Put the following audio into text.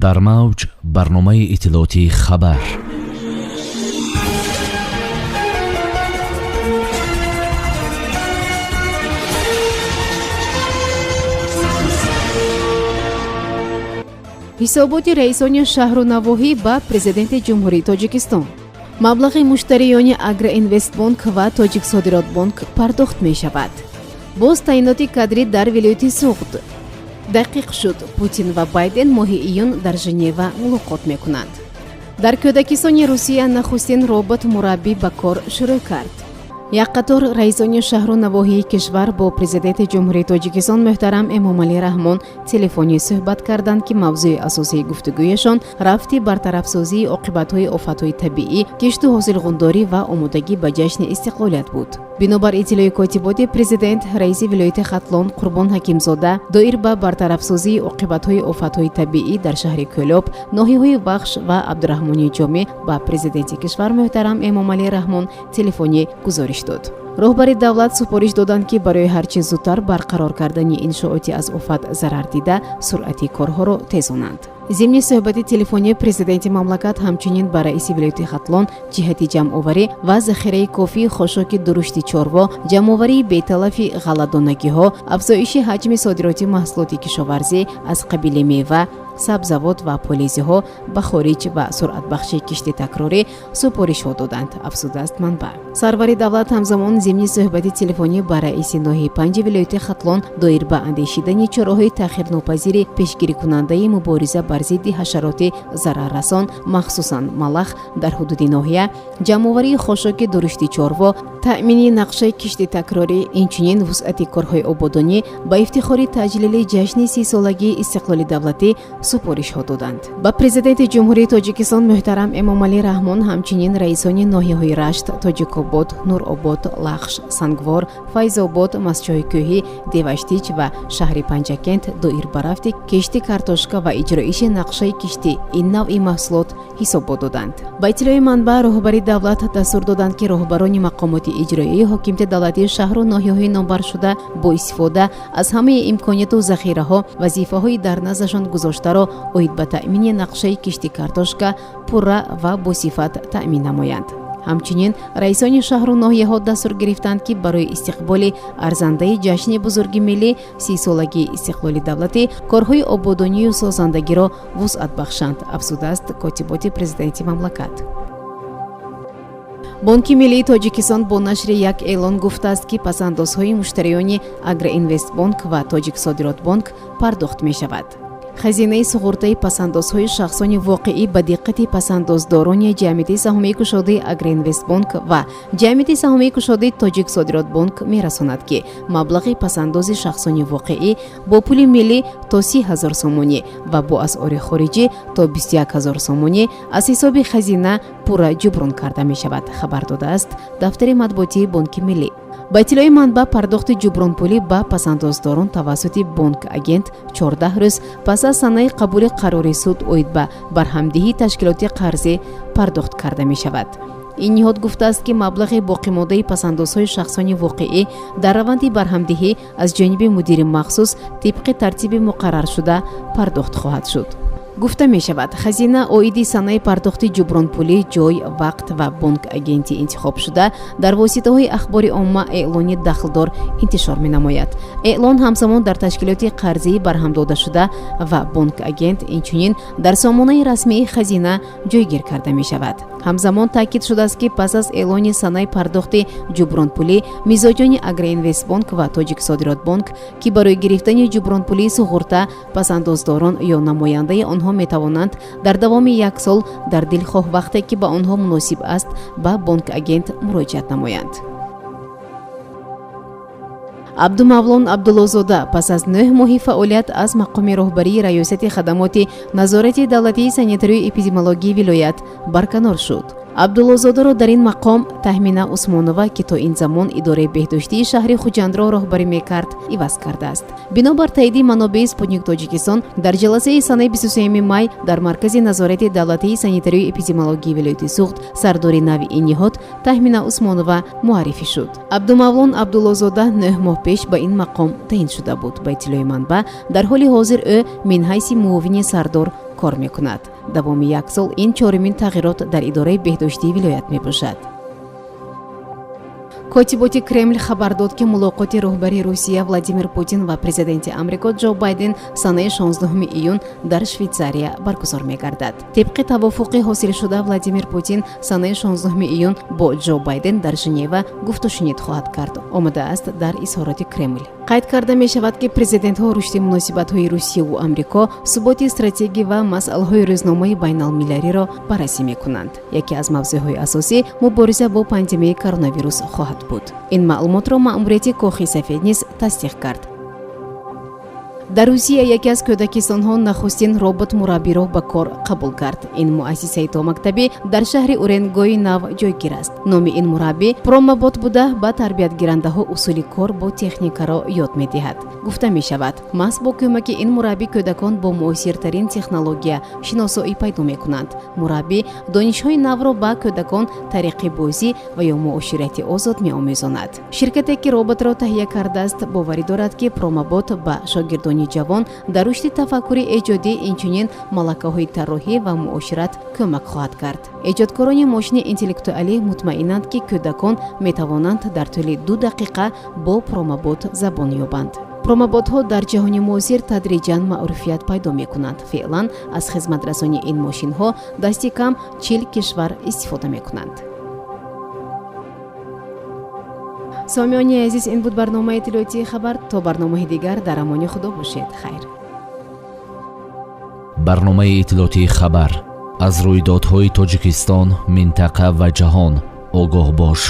Дар мавҷ барномаи иттилоотии «Хабар». Ҳисоботи раисони шаҳру навоҳӣ ба Президенти Ҷумҳурии Тоҷикистон. Маблағи муштариёни Агроинвестбонк ва Тоҷиксодиротбонк пардохт мешавад. Боз таъиноти кадрӣ дар вилояти Суғд. Дақиқ шуд, Путин ва Байден моҳи июн дар Женева мулоқот мекунанд. Дар кӯдакистони Русия нахустин робот мураббӣ ба кор шурӯъ кард. Як қатор раисони шаҳру навоҳии кишвар бо Президенти Ҷумҳурии Тоҷикистон муҳтарам Эмомалӣ Раҳмон телефонӣ суҳбат карданд, ки мавзӯи асосии гуфтугӯяшон рафти бартарафсозии оқибатҳои офатҳои табиӣ, кишту ҳосилғундорӣ ва омодагӣ ба ҷашни истиқлолият буд. Бинобар иттилои котиботи президент, раиси вилояти Хатлон Қурбон Ҳакимзода доир ба бартарафсозии оқибатҳои офатҳои табиӣ дар шаҳри Кӯлоб, ноҳияҳои Вахш ва Абдураҳмони Ҷомӣ ба президенти кишвар муҳтарам Эмомалӣ Раҳмон телефонӣ гузориш дод. Роҳбари давлат супориш доданд, ки барои ҳарчи зудтар барқарор кардани иншооти аз офат зарар дида суръати корҳоро тезонанд. Зимни суҳбати телефонии президенти мамлакат ҳамчунин ба раиси вилояти Хатлон ҷиҳати ҷамъоварӣ ва захираи кофии хошоки дурушти чорво, ҷамъоварии беталафи ғалладонагиҳо, афзоиши ҳаҷми содироти маҳсулоти кишоварзӣ аз қабили мева, сабзавот ва полезиҳо ба хориҷ ва суръатбахши кишти такрорӣ супоришҳо доданд, афзудааст манбаъ. Сарвари давлат ҳамзамон зимни суҳбати телефонӣ ба раиси ноҳияи Панҷи вилояти Хатлон доир ба андешидани чораҳои таъхирнопазири пешгирикунандаи мубориза бар зидди ҳашароти зараррасон, махсусан малах дар ҳудуди ноҳия, ҷамъоварии хошоки дурушти чорво, таъмини нақшаи кишти такрорӣ, инчунин вусъати корҳои ободонӣ ба ифтихори таҷлили ҷашни 30-солагии истиқлоли давлатӣ супоришҳо доданд. Ба Президенти Ҷумҳурии Тоҷикистон муҳтарам Эмомалӣ Раҳмон ҳамчунин раисони ноҳияҳои Рашт, Тоҷикобод, Нуробод, Лахш, Сангвор, Файзобод, Мастчоҳи Кӯҳӣ, Деваштич ва шаҳри Панҷакент доир ба рафти кишти картошка ва иҷроиши нақшаи кишти ин навъи маҳсулот ҳисобот доданд. Ба иттилои манбаъ, роҳбари давлат дастур доданд, ки роҳбарони мақомоти иҷроии ҳокимияти давлатии шаҳру ноҳияҳои номбаршуда бо истифода аз ҳамаи имконияту захираҳо вазифаҳои дар наздашон гузоштаро оид ба таъмини нақшаи кишти картошка пурра ва босифат таъмин намоянд. Ҳамчунин раисони шаҳру ноҳияҳо дастур гирифтанд, ки барои истиқболи арзандаи ҷашни бузурги миллӣ, 30-солагии истиқлоли давлатӣ, корҳои ободонию созандагиро вусъат бахшанд, афзудааст котиботи президенти мамлакат. Бонки миллии Тоҷикистон бо нашри як эълон гуфтааст, ки пасандозҳои муштариёни Агроинвестбонк ва Тоҷиксодиротбонк пардохт мешавад. Хазинаи суғуртаи пасандозҳои шахсони воқеӣ ба диққати пасандоздорони Ҷамъияти саҳомии кушодаи Агроинвестбонк ва Ҷамъияти саҳомии кушодаи Тоҷиксодиротбонк мерасонад, ки маблағи пасандози шахсони воқеӣ бо пули миллӣ то 30 000 сомонӣ ва бо асъори хориҷӣ то 21 000 сомонӣ аз ҳисоби хазина пурра ҷуброн карда мешавад, хабар додааст дафтари матбуотии Бонки Миллӣ. Ба иттилои манбаъ, пардохти ҷубронпулӣ ба пасандоздорон тавассути бонк агент 14 рӯз пас аз санаи қабули қарори суд оид ба барҳамдиҳии ташкилоти қарзӣ пардохт карда мешавад. Ин ниҳод гуфтааст, ки маблағи боқимондаи пасандозҳои шахсони воқеӣ дар раванди барҳамдиҳӣ аз ҷониби мудири махсус тибқи тартиби муқарраршуда пардохт хоҳад шуд. Гуфта мешавад, хазина оиди санаи пардохти ҷубронпулӣ, ҷой, вақт ва бонк агенти интихобшуда дар воситаҳои ахбори омма эълони дахлдор интишор менамояд. Эълон ҳамзамон дар ташкилоти қарзии барҳамдодашуда ва бонк агент, инчунин дар сомонаи расмии хазина ҷойгир карда мешавад. Ҳамзамон таъкид шудааст, ки пас аз эълони санаи пардохти ҷубронпулӣ мизоҷони Агроинвестбонк ва Тоҷиксодиротбонк, ки барои гирифтани ҷубронпулии суғурта пасандоздорон ё намояндаи онҳо, метавонанд дар давоми як сол дар дилхоҳ вақте ки ба онҳо муносиб аст ба бонк агент муроҷиат намоянд. Абдумавлон Абдуллозода пас аз 9 моҳи фаъолият аз мақоми роҳбарии Раёсати хадамоти назорати давлатии санитарию эпидемиологии вилоят барканор шуд. Абдуллозодаро дар ин мақом Таҳмина Усмонова, ки то ин замон идораи беҳдоштии шаҳри Хуҷандро роҳбарӣ мекард, иваз кардааст. Бинобар таъиди манобеи Спутник Тоҷикистон, дар ҷаласаи санаи 23 май дар Маркази назорати давлатии санитарию эпидемиологии вилояти Суғд сардори нави ин ниҳод Таҳмина Усмонова муаррифӣ шуд. Абдумавлон Абдуллозода 9 моҳ пеш ба ин мақом таъин шуда буд. Ба иттилои манбаъ, дар ҳоли ҳозир ӯ мин ҳайси муовини сардор Кор мекунад. Давоми як сол ин чорумин тағйирот дар идораи беҳдоштии вилоят мебошад. Котиботи Кремл хабар дод, ки мулоқоти роҳбари Русия Владимир Путин ва президенти Амрико Ҷо Байден санаи 16 июн дар Швейтсария баргузор мегардад. Тибқи тавофуқи ҳосилшуда, Владимир Путин санаи 16 июн бо Ҷо Байден дар Женева гуфтушунид хоҳад кард, омадааст дар изҳороти Кремл. Қайд карда мешавад, ки президентҳо рушди муносибатҳои Русияву Амрико, суботи стратегӣ ва масъалаҳои рӯзномаи байналмилалиро баррасӣ мекунанд. Яке аз мавзӯъҳои асосӣ мубориза бо пандемияи коронавирус хоҳад буд. Ин маълумотро маъмурияти Кохи Сафед низ тасдиқ кард. Дар Русия яке аз кӯдакистонҳо нахустин робот-мураббиро ба кор қабул кард. Ин муассисаи томактабӣ дар шаҳри Уренгои Нав ҷойгир аст. Номи ин мураббӣ Промабот буда, ба тарбиятгирандаҳо усули кор бо техникаро ёд медиҳад. Гуфта мешавад, маҳз бо кӯмаки ин мураббӣ кӯдакон бо муосиртарин технология шиносоӣ пайдо мекунанд. Мураббӣ донишҳои навро ба кӯдакон тариқи бозӣ ва ё муоширати озод меомӯзонад. Ширкате, ки роботро таҳия кардааст, боварӣ дорад, ки Промабот ба шогирдони ҷавон дар рушди тафаккури эҷодӣ, инчунин малакаҳои тарроҳӣ ва муошират кӯмак хоҳад кард. Эҷодкорони мошини интеллектуалӣ мутмаинанд, ки кӯдакон метавонанд дар тӯли 2 дақиқа бо Промабот забон ёбанд. Промаботҳо дар ҷаҳони муосир тадриҷан маъруфият пайдо мекунанд. Феълан аз хизматрасонии ин мошинҳо дасти кам 40 кишвар истифода мекунанд. Сомиёни азиз, ин буд барномаи иттилоотии «Хабар». То барномаи дигар дар амони Худо бошед. Хайр. Барномаи иттилоотии «Хабар». Аз рӯйдодҳои Тоҷикистон, минтақа ва ҷаҳон огоҳ бош.